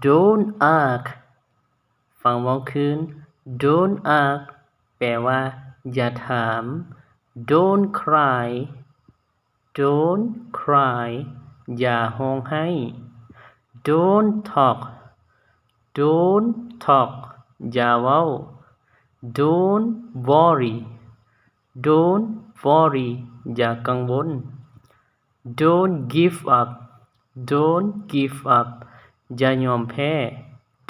Don't ask ຟັງເວົ້າຄືນ Don't ask ແປວ່າ ຢ່າຖາມ. Don't cry Don't cry ຢ່າຮ້ອງໄຫ້. Don't talk Don't talk ຢ່າເວົ້າ. Don't worry Don't worry ຢ່າກັງວົນ. Don't give up Don't give up ຢ່າຍອມແພ້.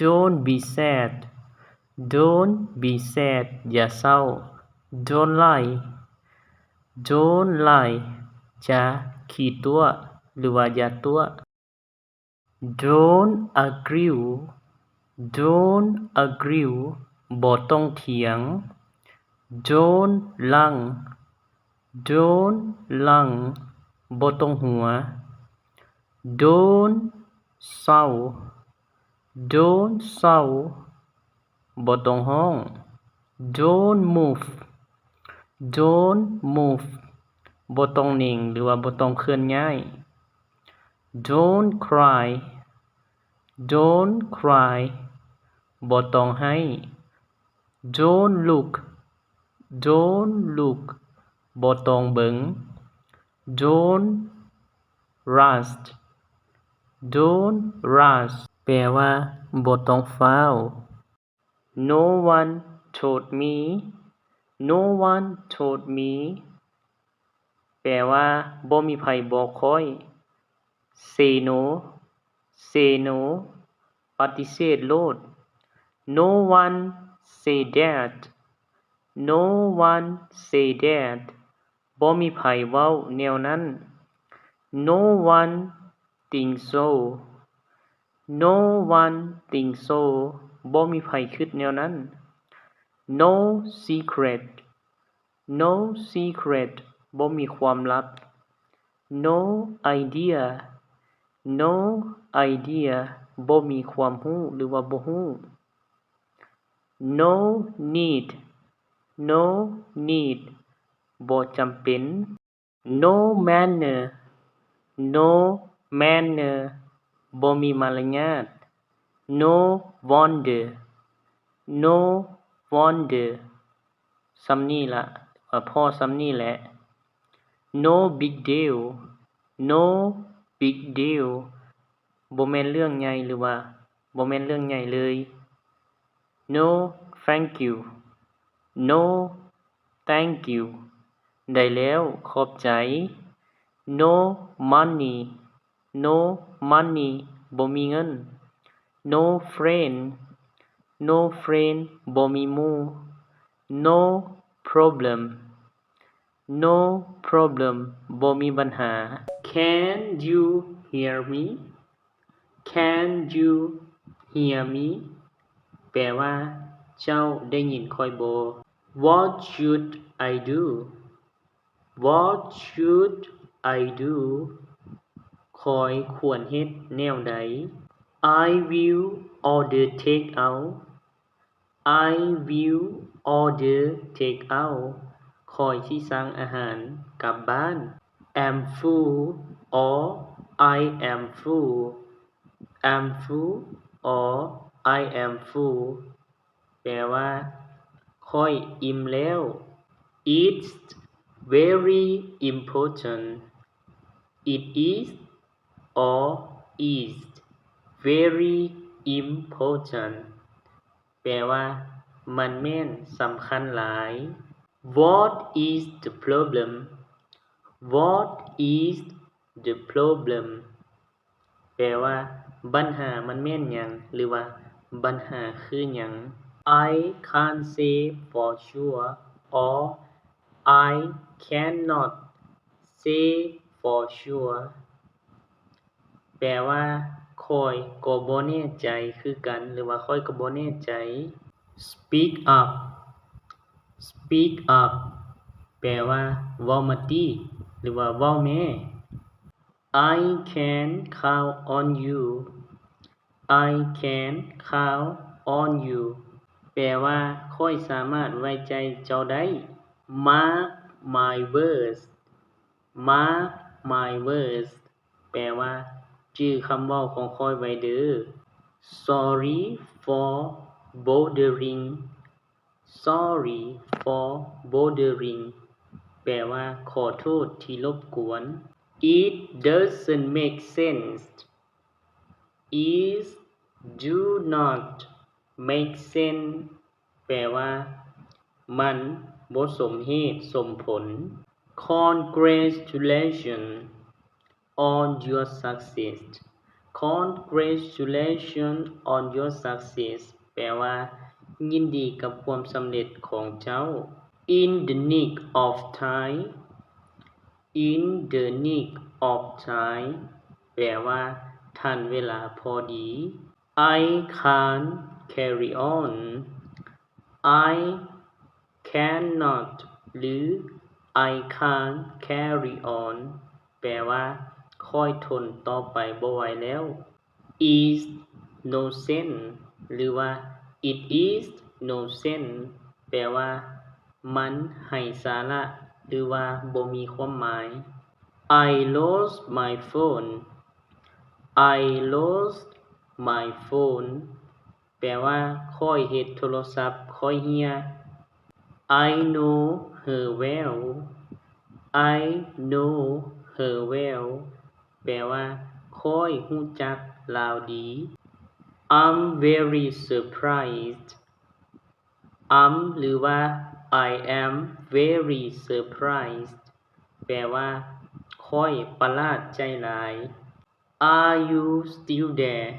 Don't be sad Don't be sad ຢ່າເສົ້າ. Don't lie Don't lie ຢ່າຂີ້ຕົວະ ຫຼືວ່າຢ່າຕົວະ. Don't argue Don't argue ບໍ່ຕ້ອງຖຽງ. Don't lang Don't lang ບໍ່ຕ້ອງຫົວ. Don't shout Don't shout ບໍ່ຕ້ອງຮ້ອງ. Don't move Don't move ບໍ່ຕ້ອງເໜັງ ຫຼືວ່າບໍ່ຕ້ອງເຄື່ອນຍ້າຍ. Don't cry Don't cry ບໍ່ຕ້ອງໄຫ້. Don't look Don't look ບໍ່ຕ້ອງເບິ່ງ. Don't rush Don't rush ແປວ່າ ບໍ່ຕ້ອງຟ້າວ. No one told me No one told me ແປວ່າ ບໍ່ມີໃຜບອກຂ້ອຍ. Say no Say no ປະຕິເສດໂລດ. No one said that No one said that ບໍ່ມີໃຜເວົ້າແນວນັ້ນ. No one think so No one think so ບໍ່ມີໃຜຄິດແນວນັ້ນ. No secret No secret ບໍ່ມີຄວາມລັບ. No idea No idea ບໍ່ມີຄວາມຮູ້ ຫຼືວ່າບໍ່ຮູ້. No need No need ບໍ່ຈຳເປັນ. No manner No manner ບໍ່ມີມາລະຍາດ. No wonder No wonder ສ່ຳນີ້ລະ ພໍສ່ຳນີ້ແຫຼະ. No big deal No big deal ບໍ່ແມ່ນເລື່ອງໃຫຍ່ ຫຼືວ່າ ບໍ່ແມ່ນເລື່ອງໃຫຍ່ເລີຍ. No thank you No thank you ໄດ້ແລ້ວ ຂອບໃຈ. No money No money ບໍ່ມີເງິນ. No friend No friend ບໍ່ມີໝູ່. No problem No problem ບໍ່ມີບັນຫາ. Can you hear me Can you hear me ແປວ່າ ເຈົ້າໄດ້ຍິນຂ້ອຍບໍ່? What should I do? What should I do? ຂ້ອຍຄວນເຮັດແນວໃດ? I will order takeout. I will order takeout. ຂ້ອຍຊິສັ່ງອາຫານກັບບ້ານ. I'm full or I am full. I'm full or I am full. ແປວ່າ ຂ້ອຍອີ່ມແລ້ວ. It's very important. It is or is very important. ແປວ່າ ມັນແມ່ນສຳຄັນຫຼາຍ. What is the problem? What is the problem? ແປວ່າ ບັນຫາມັນແມ່ນຫຍັງ ຫຼືວ່າ ບັນຫາຄືຫຍັງ? I can't say for sure or I cannot say for sure. ແປວ່າ ຂ້ອຍກໍບໍ່ແນ່ໃຈຄືກັນ ຫຼືວ່າ ຂ້ອຍກໍບໍ່ແນ່ໃຈ. Speak up. Speak up. ແປວ່າ ເວົ້າມາຕິ ຫຼືວ່າ ເວົ້າແມ້. I can count on you. I can count on you. ແປວ່າ ຂ້ອຍສາມາດໄວ້ໃຈເຈົ້າໄດ້. Mark my words. Mark my words. ແປວ່າ ຈື່ຄຳເວົ້າຂອງຂ້ອຍໄວ້ເດີ້. Sorry for bothering. Sorry for bothering ແປວ່າ ຂໍໂທດທີ່ລົບກວນ. It doesn't make sense. It do not make sense ແປວ່າ ມັນບໍ່ສົມເຫດສົມຜົນ. Congratulations on your success. Congratulations on your success ແປວ່າ ຍິນດີກັບຄວາມສຳເລັດຂອງເຈົ້າ. In the nick of time. In the nick of time ແປວ່າ ທັນເວລາພໍດີ. I can't carry on. I cannot ຫຼື I can't carry on ແປວ່າ ຂ້ອຍທົນຕໍ່ໄປບໍ່ໄຫວແລ້ວ. Is no sense ຫຼືວ່າ It is no sense ແປວ່າ ມັນໄຮ້ສາລະ ຫຼືວ່າ ບໍ່ມີຄວາມໝາຍ. I lost my phone. I lost my phone ແປວ່າ ຂ້ອຍເຮັດໂທລະສັບຂ້ອຍເຮ່ຍ. I know her well. I know her well ແປວ່າ ຂ້ອຍຮູ້ຈັກລາວດີ. I'm very surprised. I'm ຫຼືວ່າ I am very surprised ແປວ່າ ຂ້ອຍປະຫຼາດໃຈຫຼາຍ. Are you still there?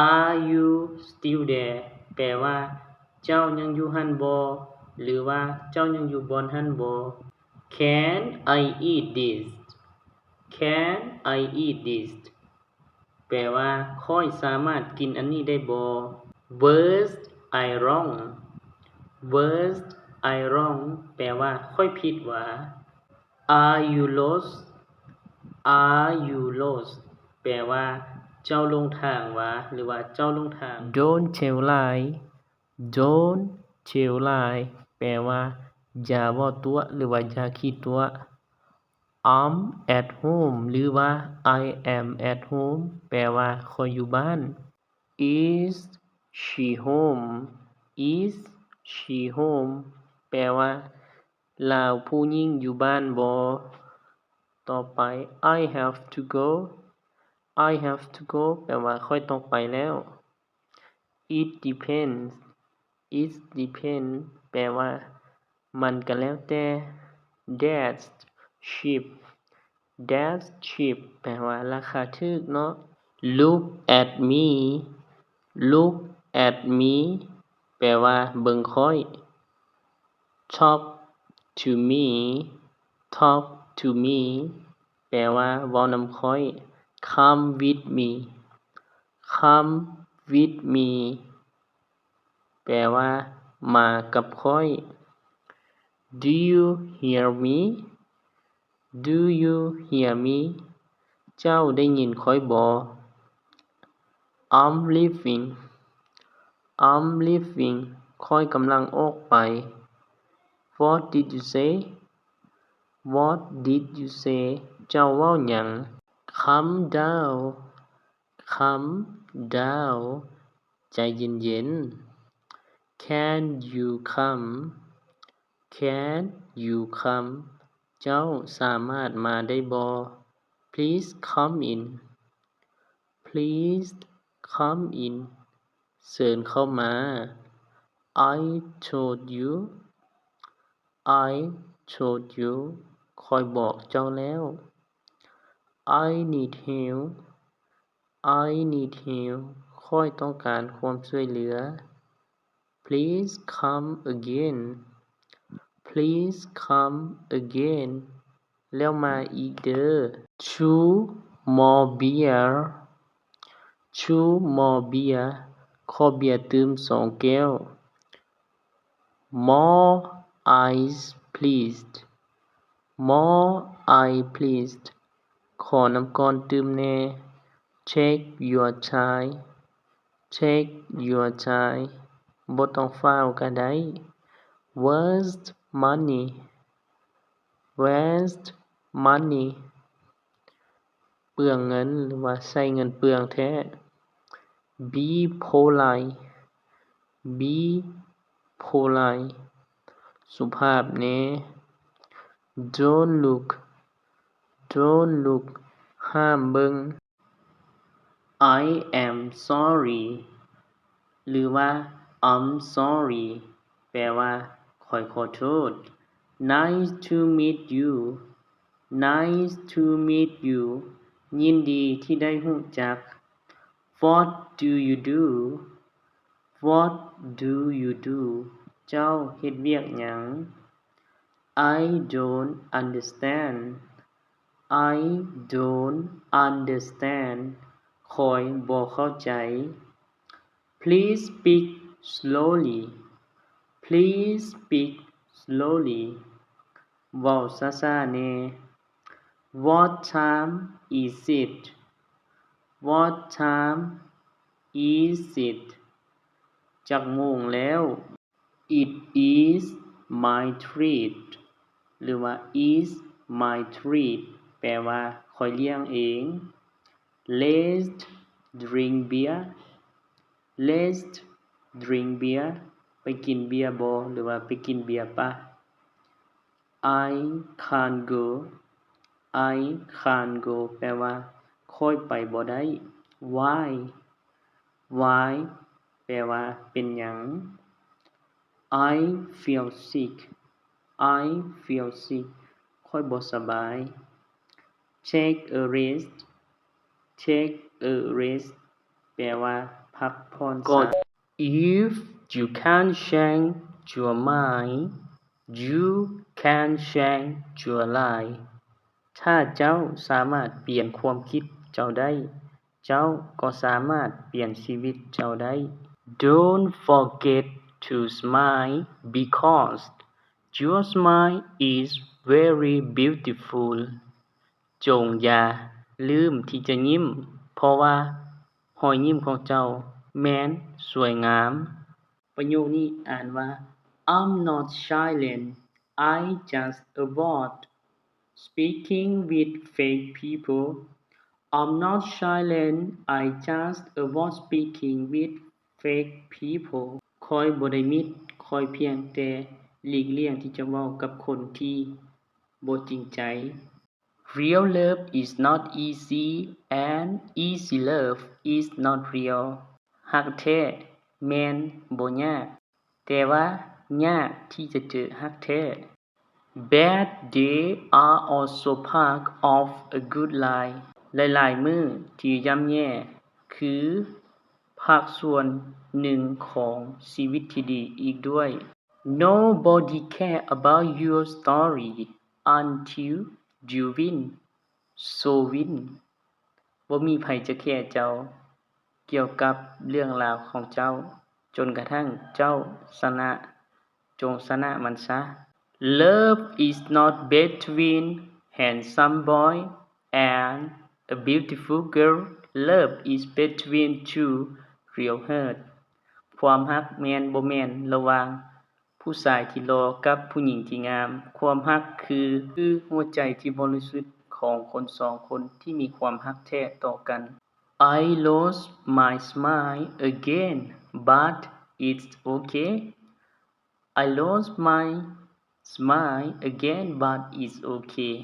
Are you still there? ແປວ່າ ເຈົ້າຍັງຢູ່ຫັ້ນບໍ່? ຫຼືວ່າ ເຈົ້າຍັງຢູ່ບ່ອນຫັ້ນບໍ່? Can I eat this? Can I eat this? ແປວ່າ ຂ້ອຍສາມາດກິນອັນນີ້ໄດ້ບໍ່? Was I wrong? Was I wrong? ແປວ່າ ຂ້ອຍຜິດຫວາ? Are you lost? Are you lost? ແປວ່າ ເຈົ້າຫຼົງທາງຫວາ ຫຼືວ່າ ເຈົ້າຫຼົງທາງ. Don't tell lie. Don't tell lie ແປວ່າ ຢ່າເວົ້າຕົວະ ຫຼືວ່າ ຢ່າຂີ້ຕົວະ. I'm at home ຫຼືວ່າ I am at home ແປວ່າ ຂ້ອຍຢູ່ບ້ານ. Is she home? Is she home? ແປວ່າ ລາວຜູ້ຍິງຢູ່ບ້ານບໍ່? ຕໍ່ໄປ I have to go. I have to go ແປວ່າ ຂ້ອຍຕ້ອງໄປແລ້ວ. It depends. It depends ແປວ່າ ມັນກໍແລ້ວແຕ່. That's cheap. That's cheap ແປວ່າ ລາຄາຖືກເນາະ. Look at me. Look at me ແປວ່າ ເບິ່ງຂ້ອຍ. Talk to me. Talk to me ແປວ່າ ເວົ້ານຳຂ້ອຍ. Come with me. Come with me ແປວ່າ ມາກັບຂ້ອຍ. Do you hear me? Do you hear me? ເຈົ້າໄດ້ຍິນຂ້ອຍບໍ່? I'm leaving. I'm leaving. ຂ້ອຍກຳລັງອອກໄປ. What did you say? What did you say? ເຈົ້າເວົ້າຫຍັງ? Calm down. Calm down. ໃຈເຢັນໆ. Can you come? Can you come? ເຈົ້າສາມາດມາໄດ້ບໍ່? Please come in. Please come in. ເຊີນເຂົ້າມາ. I told you. I told you. ຂ້ອຍບອກເຈົ້າແລ້ວ. I need help. I need help. ຂ້ອຍຕ້ອງການຄວາມຊ່ວຍເຫຼືອ. Please come again. Please come again. ແລ້ວມາອີກເດີ້. Two more beer. Two more beer. ຂໍເບຍຕື່ມສອງແກ້ວ. More ice, please. More ice, please. ຂໍນ້ຳກ້ອນຕື່ມແດ່. Take your time. Take your time. ບໍ່ຕ້ອງຟ້າວກໍໄດ້. Waste money. Waste money. ເປືອງເງິນ ຫຼືວ່າໃຊ້ເງິນເປືອງແທ້. Be polite. Be polite. ສຸພາບແດ່. Don't look. Don't look. ຫ້າມເບິ່ງ. I am sorry ຫຼືວ່າ I'm sorry ແປວ່າ ຂ້ອຍຂໍໂທດ. Nice to meet you. Nice to meet you. ຍິນດີທີ່ໄດ້ຮູ້ຈັກ. What do you do? What do you do? ເຈົ້າເຮັດວຽກຫຍັງ? I don't understand. I don't understand. ຂ້ອຍບໍ່ເຂົ້າໃຈ. Please speak slowly. Please speak slowly. ເວົ້າຊ້າໆແດ່. What time is it? What time is it? ຈັກໂມງແລ້ວ? It is my treat ຫຼືວ່າ is my treat ແປວ່າ ຂ້ອຍລ້ຽງເອງ. Let's drink beer. Let's drink beer. ໄປກິນເບຍບໍ ຫຼືວ່າ ໄປກິນເບຍປະ? I can't go. I can't go ແປວ່າ ຂ້ອຍໄປບໍ່ໄດ້. Why? Why ແປວ່າ ເປັນຫຍັງ? I feel sick. I feel sick. ຂ້ອຍບໍ່ສະບາຍ. Take a rest. Take a rest ແປວ່າ ພັກຜ່ອນຊະ. If you can't change your mind, you can change your life. ຖ້າເຈົ້າສາມາດປ່ຽນຄວາມຄິດເຈົ້າໄດ້, ເຈົ້າກໍສາມາດປ່ຽນຊີວິດເຈົ້າໄດ້. Don't forget to smile because your smile is very beautiful. ຈົ່ງຢ່າລືມທີ່ຈະຍິ້ມ, ເພາະວ່າຮອຍຍິ້ມຂອງເຈົ້າແມ່ນສວຍງາມ. ປະໂຫຍກນີ້ອ່ານວ່າ I'm not silent, I just avoid speaking with fake people. I'm not silent, I just avoid speaking with fake people. ຂ້ອຍບໍ່ໄດ້ມິດ, ຂ້ອຍພຽງແຕ່ຫຼີກລ່ຽງທີ່ຈະເວົ້າກັບຄົນທີ່ບໍ່ຈິງໃຈ. Real love is not easy and easy love is not real. ຮັກແທ້ແມ່ນບໍ່ຍາກ, ແຕ່ວ່າຍາກທີ່ຈະເຈີຮັກແທ້. Bad days are also part of a good life. ຫຼາຍໆມື້ທີ່ຢ່ຳແຍ່ຄືພາກສ່ວນໜຶ່ງຂອງຊີວິດທີ່ດີອີກດ້ວຍ. Nobody care about your story until you win. So win. ບໍ່ມີໃຜຈະແຄເຈົ້າ ກ່ຽວກັບເລື່ອງລາວຂອງເຈົ້າ ຈົນກະທັ້ງເຈົ້າຊະນະ. ຈົ່ງຊະນະມັນຊະ. Love is not between handsome boy and a beautiful girl. Love is between two real heart. ຄວາມຮັກແມ່ນບໍ່ແມ່ນລະຫວ່າງຜູ້ຊາຍທີ່ຫຼໍ່ກັບຜູ້ຍິງທີ່ງາມ. ຄວາມຮັກຄື ຄືຫົວໃຈທີ່ບໍລິສຸດຂອງຄົນສອງຄົນທີ່ມີຄວາມຮັກແທ້ຕໍ່ກັນ. I lost my smile again, but it's okay. I lost my smile again, but it's okay.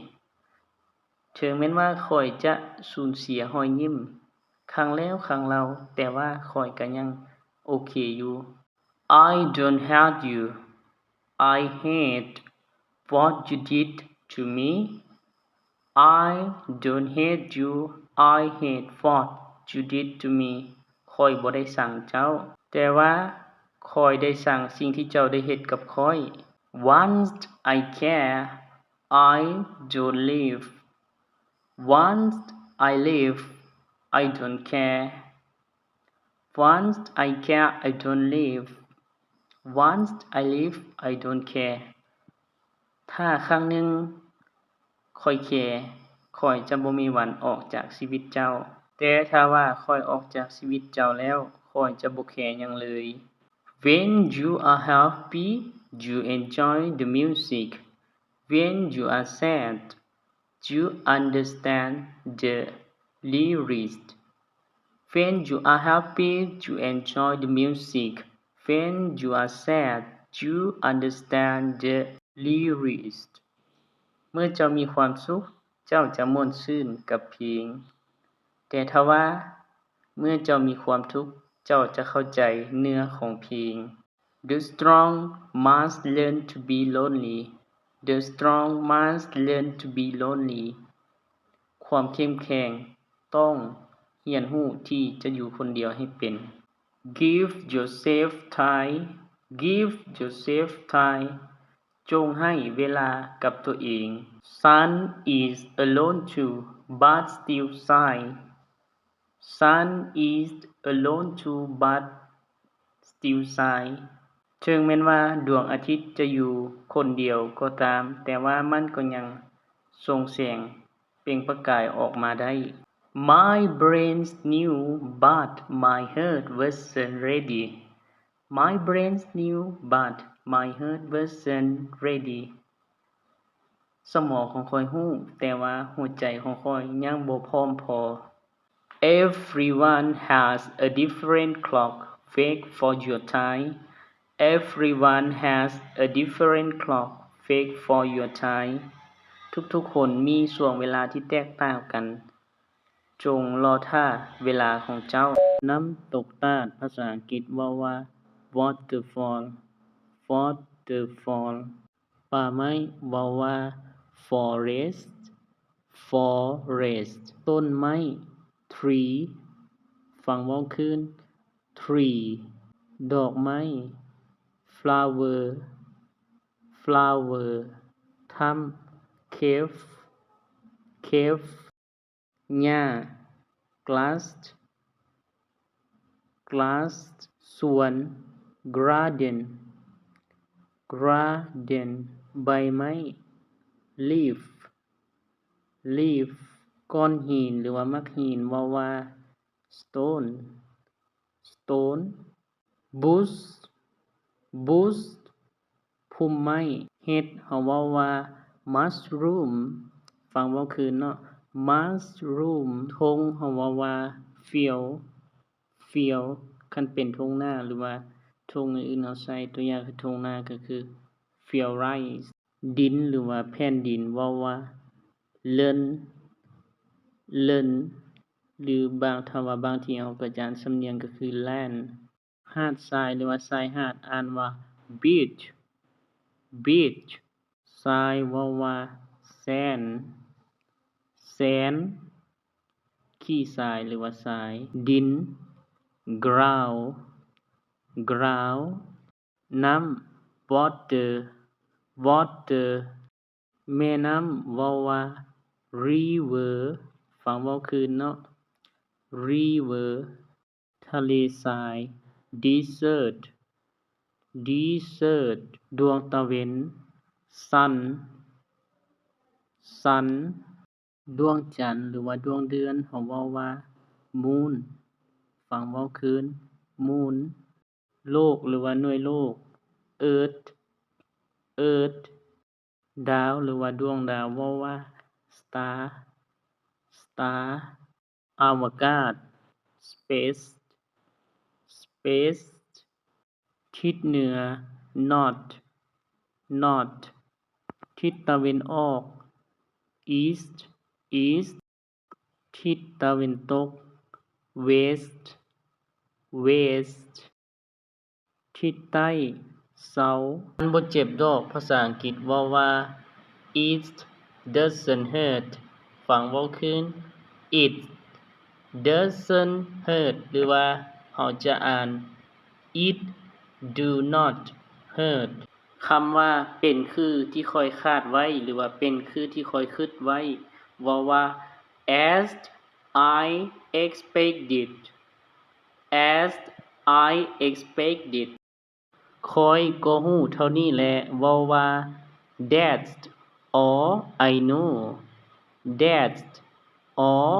ເຖິງແມ່ນວ່າຂ້ອຍຈະສູນເສຍຮອຍຍິ້ມຄັ້ງແລ້ວຄັ້ງເລົ່າ, ແຕ່ວ່າຂ້ອຍກໍຍັງໂອເຄຢູ່. I don't hate you. I hate what you did to me. I don't hate you. I hate what you did to me. ຂ້ອຍບໍ່ໄດ້ຊັງເຈົ້າ, ແຕ່ວ່າຂ້ອຍໄດ້ຊັງສິ່ງທີ່ເຈົ້າໄດ້ເຮັດກັບຂ້ອຍ. Once I care, I don't live. Once I live, I don't care. Once I care, I don't live. Once I live, I don't care. ຖ້າຄັ້ງໜຶ່ງຂ້ອຍແຄ, ຂ້ອຍຈະບໍ່ມີວັນອອກຈາກຊີວິດເຈົ້າ. ແຕ່ຖ້າວ່າຂ້ອຍອອກຈາກຊີວິດເຈົ້າແລ້ວ, ຂ້ອຍຈະບໍ່ແຄຫຍັງເລີຍ. When you are happy, you enjoy the music. When you are sad, you understand the lyrics. When you are happy, you enjoy the music. When you are sad, you understand the lyrics. ເມື່ອເຈົ້າມີຄວາມສຸກ, ເຈົ້າຈະມ່ວນຊື່ນກັບເພງ. ແຕ່ຖ້າວ່າ ເມື່ອເຈົ້າມີຄວາມທຸກ, ເຈົ້າຈະເຂົ້າໃຈເນື້ອຂອງເພງ. The strong must learn to be lonely. The strong must learn to be lonely. ຄວາມເຂັ້ມແຂງຕ້ອງຮຽນຮູ້ທີ່ຈະຢູ່ຄົນດຽວໃຫ້ເປັນ. Give yourself time. Give yourself time. ຈົ່ງໃຫ້ເວລາກັບຕົວເອງ. Sun is alone too, but still shine. Sun is alone too, but still shine. ເຖິງແມ່ນວ່າດວງອາທິດຈະຢູ່ຄົນດຽວກໍຕາມ, ແຕ່ວ່າມັນກໍຍັງສົ່ງແສງເປັ່ງປະກາຍອອກມາໄດ້. My brain's new, but my heart wasn't ready. My brain's new, but my heart wasn't ready. ສະໝອງຂອງຂ້ອຍຮູ້, ແຕ່ວ່າຫົວໃຈຂອງຂ້ອຍຍັງບໍ່ພ້ອມພໍ. Everyone has a different clock, wait for your time. Everyone has a different clock, wait for your time. ທຸກໆຄົນມີຊ່ວງເວລາທີ່ແຕກຕ່າງກັນ. ຈົ່ງລໍຖ້າເວລາຂອງເຈົ້າ. ນ້ຳຕົກຕາດ, ພາສາອັງກິດເວົ້າວ່າ waterfall, waterfall. ປ່າໄມ້ເວົ້າວ່າ forest, forest. ຕົ້ນໄມ້ tree, ຟັງເວົ້າຄືນ tree. ດອກໄມ້ flower, flower. ຖ້ຳ cave, cave. ຫຍ້າ grass, grass. ສວນ garden, garden. ໃບໄມ້ leaf, leaf. ກ້ອນຫີນ ຫຼືວ່າໝາກຫີນເວົ້າວ່າ stone, stone. Bush, bush. ພຸ່ມໄມ້. ເຫັດ ເຮົາເວົ້າວ່າ mushroom, ຟັງເວົ້າຄືນເນາະ mushroom. ທົ່ງ ເຮົາເວົ້າວ່າ field, field. ຄັນເປັນທົ່ງນາ ຫຼືວ່າທົ່ງອື່ນໆ ເຮົາໃຊ້ ຕົວຢ່າງຄືທົ່ງນາ ກໍຄື field rice. ດິນ ຫຼືວ່າແຜ່ນດິນ ເວົ້າວ່າ land, land. ຫຼືບາງ ຖ້າວ່າບາງທີເຮົາກໍຈະອ່ານສຳນຽງ ກໍຄື land. ຫາດຊາຍ ຫຼືວ່າຊາຍຫາດ ອ່ານວ່າ beach, beach. ຊາຍ ເວົ້າວ່າ sand, sand. ຂີ້ຊາຍ ຫຼືວ່າຊາຍ. ດິນ ground, ground. ນ້ຳ water, water. ແມ່ນ້ຳ ເວົ້າວ່າ river, ຟັງເວົ້າຄືນເນາະ river. ທະເລຊາຍ desert, desert. ດວງຕາເວັນ sun, sun. ດວງຈັນ ຫຼືວ່າດວງເດືອນ ເຮົາເວົ້າວ່າ moon, ຟັງເວົ້າຄືນ moon. ໂລກ ຫຼືວ່າໜ່ວຍໂລກ earth, earth. ດາວ ຫຼືວ່າດວງດາວ ເວົ້າວ່າ star, star. ອະວະກາດ space, space. ທິດເໜືອ north, north. ທິດຕາເວັນອອກ east, east. ທິດຕາເວັນຕົກ west, west. ທິດໃຕ້ south. ມັນບໍ່ເຈັບດອກ ພາສາອັງກິດເວົ້າວ່າ it doesn't hurt, ຟັງເວົ້າຄືນ it doesn't hurt ຫຼືວ່າເຮົາຈະອ່ານ it do not hurt. ຄຳວ່າ ເປັນຄືທີ່ຂ້ອຍຄາດໄວ້ ຫຼືວ່າເປັນຄືທີ່ຂ້ອຍຄິດໄວ້ ເວົ້າວ່າ as I expected, as I expected. ຂ້ອຍກໍຮູ້ເທົ່ານີ້ແຫຼະ ເວົ້າວ່າ that's all I know, that's all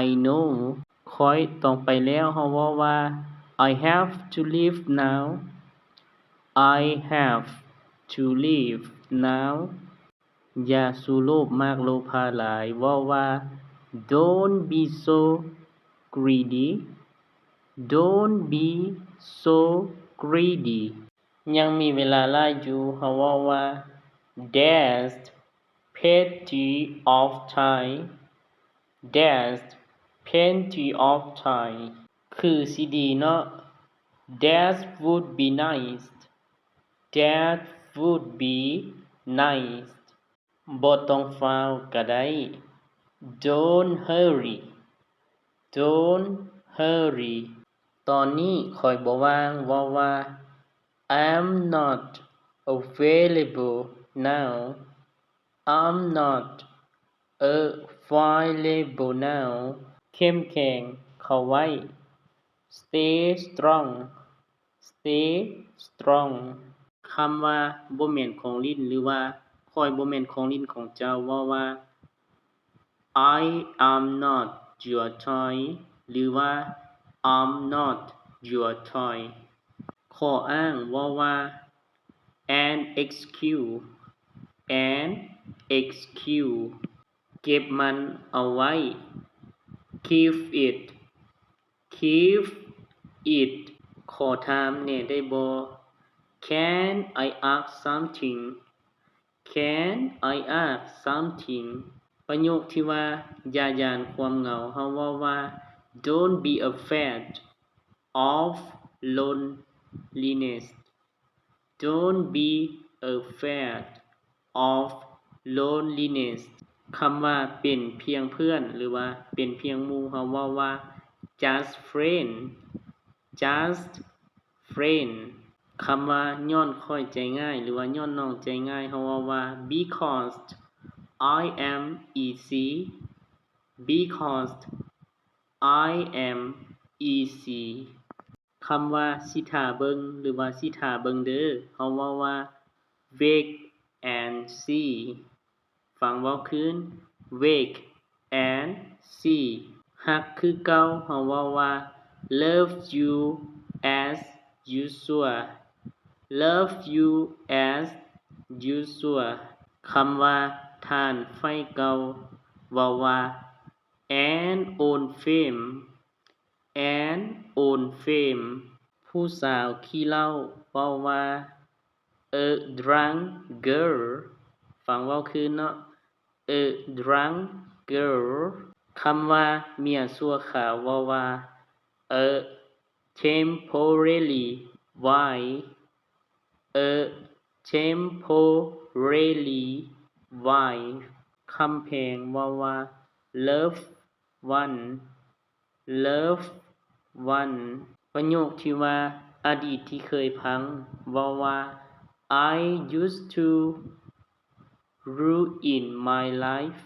I know. ຂ້ອຍຕ້ອງໄປແລ້ວ ເຮົາເວົ້າວ່າ I have to leave now, I have to leave now. ຢ່າສູ້ໂລບມາກໂລພາຫຼາຍ ເວົ້າວ່າ don't be so greedy, Don't be so greedy. ຍັງມີເວລາຫຼາຍຢູ່. ເຮົາເວົ້າວ່າ There's plenty of time. There's plenty of time. ຄືຊິດີເນາະ. That would be nice. That would be nice. ບໍ່ຕ້ອງຟ້າວກໍໄດ້. Don't hurry. Don't hurry. ຕອນນີ້ຂ້ອຍບໍ່ວ່າງ. ເວົ້າວ່າ I'm not available now. I'm not available now. ເຂັ້ມແຂງເຂົ້າໄວ້. Stay strong. Stay strong. ຄຳວ່າບໍ່ແມ່ນຂອງຫຼິ້ນ ຫຼືວ່າຂ້ອຍບໍ່ແມ່ນຂອງຫຼິ້ນຂອງເຈົ້າ ເວົ້າວ່າ I am not your toy ຫຼືວ່າ I'm not your toy. ຂໍ້ອ້າງເວົ້າວ່າ an excuse. An excuse. ເກັບມັນເອົາໄວ້. Keep it. Keep it. ຂໍຖາມແດ່ໄດ້ບໍ່? Can I ask something? Can I ask something? ປະໂຫຍກທີ່ວ່າ ຢ່າຢ້ານຄວາມເຫງົາ ເຮົາເວົ້າວ່າ Don't be afraid of loneliness. Don't be afraid of loneliness. ຄຳວ່າເປັນພຽງເພື່ອນ ຫຼືວ່າເປັນພຽງໝູ່ ເຮົາເວົ້າວ່າ just friend. Just friend. ຄຳວ່າຍ້ອນຂ້ອຍໃຈງ່າຍ ຫຼືວ່າຍ້ອນນ້ອງໃຈງ່າຍ ເຮົາເວົ້າວ່າ because I am easy. Because I am easy. ຄຳວ່າຊິຖ້າເບິ່ງ ຫຼືວ່າຊິຖ້າເບິ່ງເດີ ເຮົາເວົ້າວ່າ wait and see. ຟັງເວົ້າຄືນ wait and see. ຮັກຄືເກົ່າ ເຮົາເວົ້າວ່າ love you as usual. Love you as usual. ຄຳວ່າທ່ານໃຝ່ເກົ່າ ເວົ້າວ່າ an old flame. An old flame. ຜູ້ສາວຂີ້ເຫຼົ້າເວົ້າວ່າ a drunk girl. ຟັງເວົ້າຄືນເນາະ a drunk girl. ຄຳວ່າເມຍຊົ່ວຄາວເວົ້າວ່າ a temporary wife. A temporary wife. ຄຳແພງເວົ້າວ່າ loved one. Loved one. ປະໂຫຍກທີ່ວ່າ ອະດີດທີ່ເຄີຍພັງ ເວົ້າວ່າ I used to ruin my life.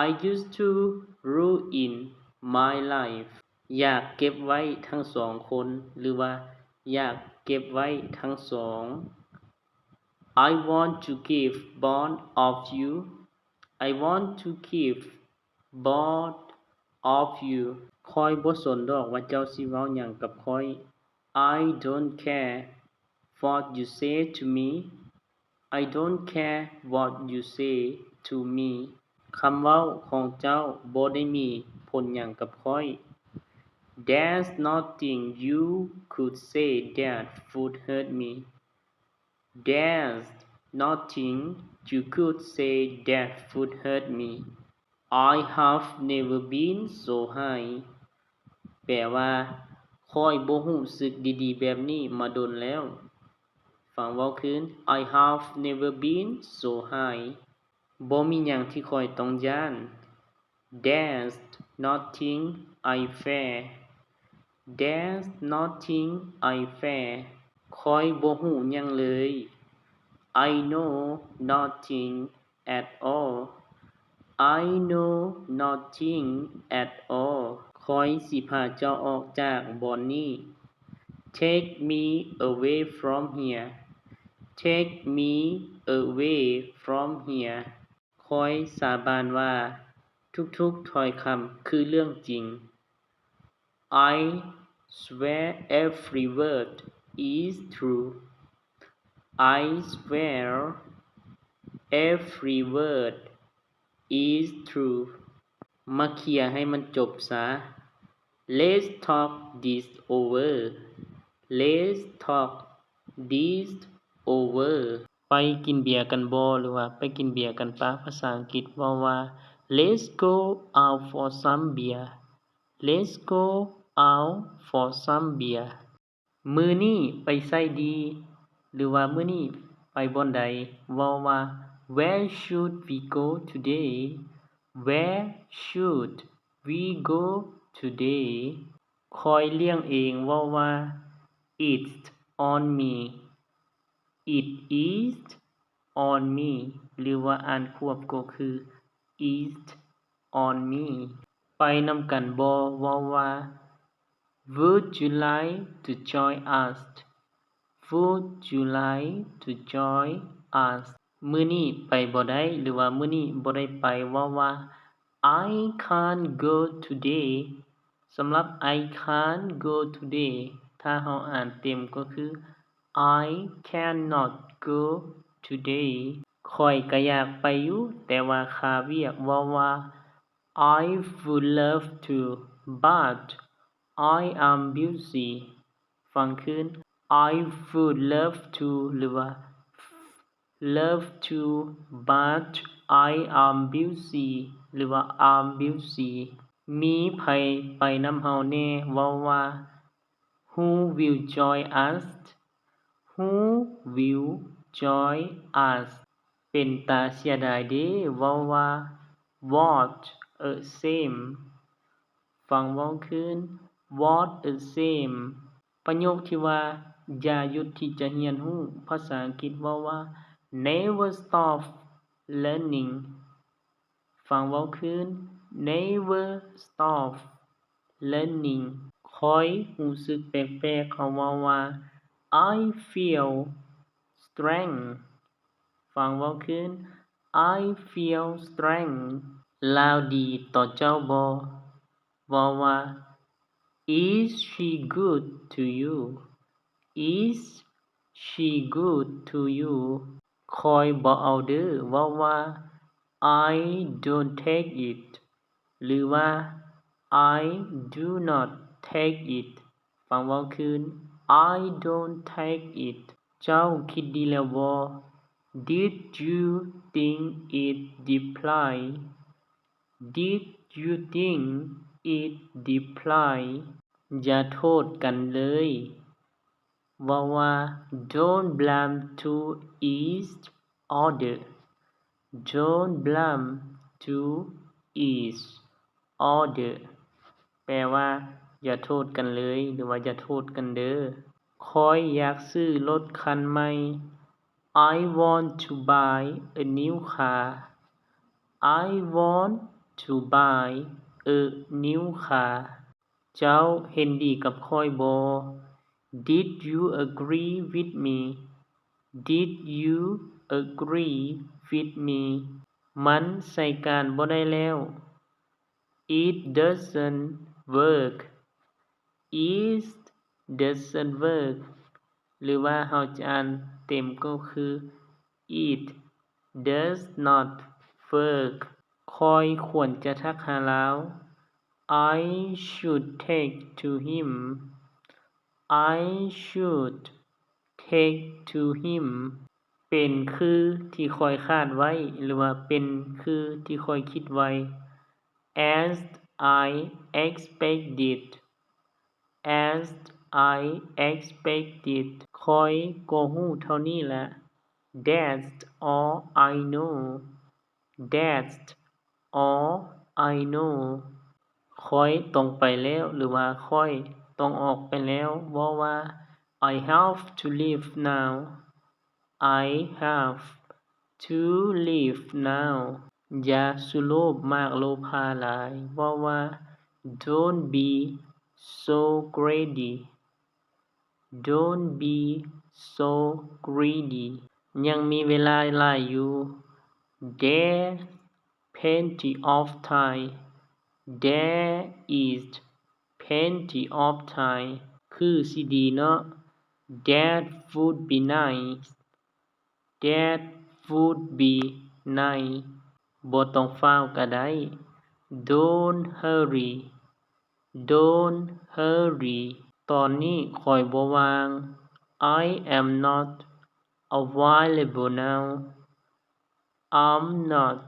I used to ruin my life. ຢາກເກັບໄວ້ທັງສອງຄົນ ຫຼືວ່າ ຢາກເກັບໄວ້ທັງສອງ. I want to keep both of you. I want to keep both of you. ຂ້ອຍບໍ່ສົນດອກວ່າເຈົ້າຊິເວົ້າຫຍັງກັບຂ້ອຍ. I don't care what you say to me. I don't care what you say to me. ຄຳເວົ້າຂອງເຈົ້າບໍ່ໄດ້ມີຜົນຫຍັງກັບຂ້ອຍ. There's nothing you could say that would hurt me. There's nothing you could say that would hurt me. I have never been so high. ແປວ່າ ຂ້ອຍບໍ່ຮູ້ສຶກດີໆແບບນີ້ມາດົນແລ້ວ. ຟັງເວົ້າຄືນ I have never been so high. ບໍ່ມີຫຍັງທີ່ຂ້ອຍຕ້ອງຢ້ານ. There's nothing I fear. There's nothing I fear. ຂ້ອຍບໍ່ຮູ້ຫຍັງເລີຍ. I know nothing at all. I know nothing at all. ຂ້ອຍຊິພາເຈົ້າອອກຈາກບ່ອນນີ້. Take me away from here. Take me away from here. ຂ້ອຍສາບານວ່າທຸກໆຖ້ອຍຄຳຄືເລື່ອງຈິງ. I swear every word is true. I swear every word is true. ມາເຄຍໃຫ້ມັນຈົບຊະ. Let's talk this over. Let's talk this over. ໄປກິນເບຍກັນບໍ່ ຫຼືວ່າໄປກິນເບຍກັນປະ? ພາສາອັງກິດເວົ້າວ່າ Let's go out for some beer. Let's go out for some beer. ມື້ນີ້ໄປໃສດີ ຫຼືວ່າມື້ນີ້ໄປບ່ອນໃດ? ເວົ້າວ່າ Where should we go today? Where should we go today? ຂ້ອຍລ້ຽງເອງ ເວົ້າວ່າ It's on me. It is on me ຫຼືວ່າອ່ານຄວບກໍຄື is on me. ໄປນຳກັນບໍ່? ເວົ້າວ່າ Would you like to join us? Would you like to join us? ມື້ນີ້ໄປບໍ່ໄດ້ ຫຼືວ່າມື້ນີ້ບໍ່ໄດ້ໄປ ເວົ້າວ່າ I can't go today. ສຳລັບ I can't go today ຖ້າເຮົາອ່ານເຕັມກໍຄື I cannot go today. ຂ້ອຍກໍຢາກໄປຢູ່ ແຕ່ວ່າຄາວຽກ. ເວົ້າວ່າ I would love to, but I am busy. ຟັງຄືນ I would love to ຫຼືວ່າ love to, but I am busy ຫຼືວ່າ I'm busy. ມີໃຜໄປນຳເຮົາແດ່? ເວົ້າວ່າ Who will join us? Who will join us? ເປັນຕາເສຍດາຍເດ້. ເວົ້າວ່າ What a shame. ຟັງເວົ້າຄືນ What a shame. ປະໂຫຍກທີ່ວ່າ ຢ່າຢຸດທີ່ຈະຮຽນຮູ້ ພາສາອັງກິດເວົ້າວ່າ Never stop learning. ຟັງເວົ້າຄືນ Never stop learning. ຂ້ອຍຮູ້ສຶກແປກໆ ເຂົາເວົ້າວ່າ I feel strange. ຟັງເວົ້າຄືນ I feel strange. ລາວດີຕໍ່ເຈົ້າບໍ່? ເວົ້າວ່າ Is she good to you? Is she good to you? ຂ້ອຍບໍ່ເອົາເດີ. ເວົ້າວ່າ I don't take it ຫຼືວ່າ I do not take it. ຟັງເວົ້າຄືນ I don't take it. ເຈົ້າຄິດດີແລ້ວບໍ່? Did you think it reply? Did you think it reply? ຢ່າໂທດກັນເລີຍ. ເວົ້າວ່າ Don't blame to each other. Don't blame to each other. ແປວ່າ ຢ່າໂທດກັນເລີຍ ຫຼືວ່າ ຢ່າໂທດກັນເດີ. ຂ້ອຍຢາກຊື້ລົດຄັນໃໝ່. I want to buy a new car. I want to buy a new car. ເຈົ້າເຫັນດີກັບຂ້ອຍບໍ່? Did you agree with me? Did you agree with me? ມັນໃຊ້ການບໍ່ໄດ້ແລ້ວ. It doesn't work. It doesn't work. ຫຼືວ່າເຮົາຈະອ່ານເຕັມກໍຄື It does not work. ຂ້ອຍຄວນຈະທັກຫາລາວ. I should take to him. I should take to him. ເປັນຄືທີ່ຂ້ອຍຄາດໄວ້ ຫຼືວ່າເປັນຄືທີ່ຂ້ອຍຄິດໄວ້. As I expected. As I expected. ຂ້ອຍກໍຮູ້ເທົ່ານີ້ແຫຼະ. That's all I know. That's all I know. ຂ້ອຍຕ້ອງໄປແລ້ວ ຫຼືວ່າຂ້ອຍຕ້ອງອອກໄປແລ້ວ. ເວົ້າວ່າ I have to leave now. I have to leave now. ຢ່າສຸໂລບມາກໂລພາຫຼາຍ. ເວົ້າວ່າ Don't be so greedy. Don't be so greedy. ຍັງມີເວລາຫຼາຍຢູ່. There's plenty of time. There is plenty of time. ຄືຊິດີເນາະ. That would be nice. That would be nice. ບໍ່ຕ້ອງຟ້າວກໍໄດ້. Don't hurry. Don't hurry. ຕອນນີ້ຂ້ອຍບໍ່ວ່າງ. I am not available now. I'm not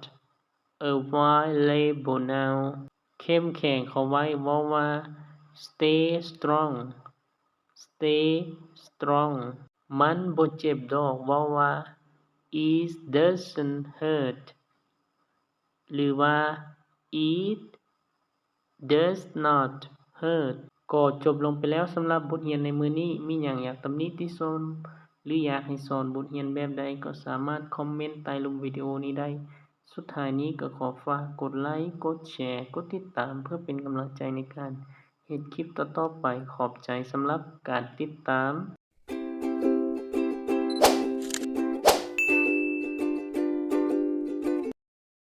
available now. ເຂັ້ມແຂງເຂົ້າໄວ້ ເວົ້າວ່າ stay strong. Stay strong. ມັນບໍ່ເຈັບດອກ ເວົ້າວ່າ it doesn't hurt ຫຼືວ່າ it does not hurt. ກໍຈົບລົງໄປແລ້ວສຳລັບບົດຮຽນໃນມື້ນີ້. ມີຫຍັງຢາກຕຳໜິຕິຊົມ ຫຼື ຢາກໃຫ້ສອນບົດຮຽນແບບໃດ ກໍສາມາດຄອມເມັນໃຕ້ລຸ່ມວິດີໂອນີ້ໄດ້. ສຸດທ້າຍນີ້ກໍຂໍຝາກກົດໄລ, ກົດແຊ, ກົດຕິດຕາມ ເພື່ອເປັນກຳລັງໃຈໃນການເຮັດຄລິບຕໍ່ໆໄປ. ຂອບໃຈສຳລັບການຕິດຕາມ.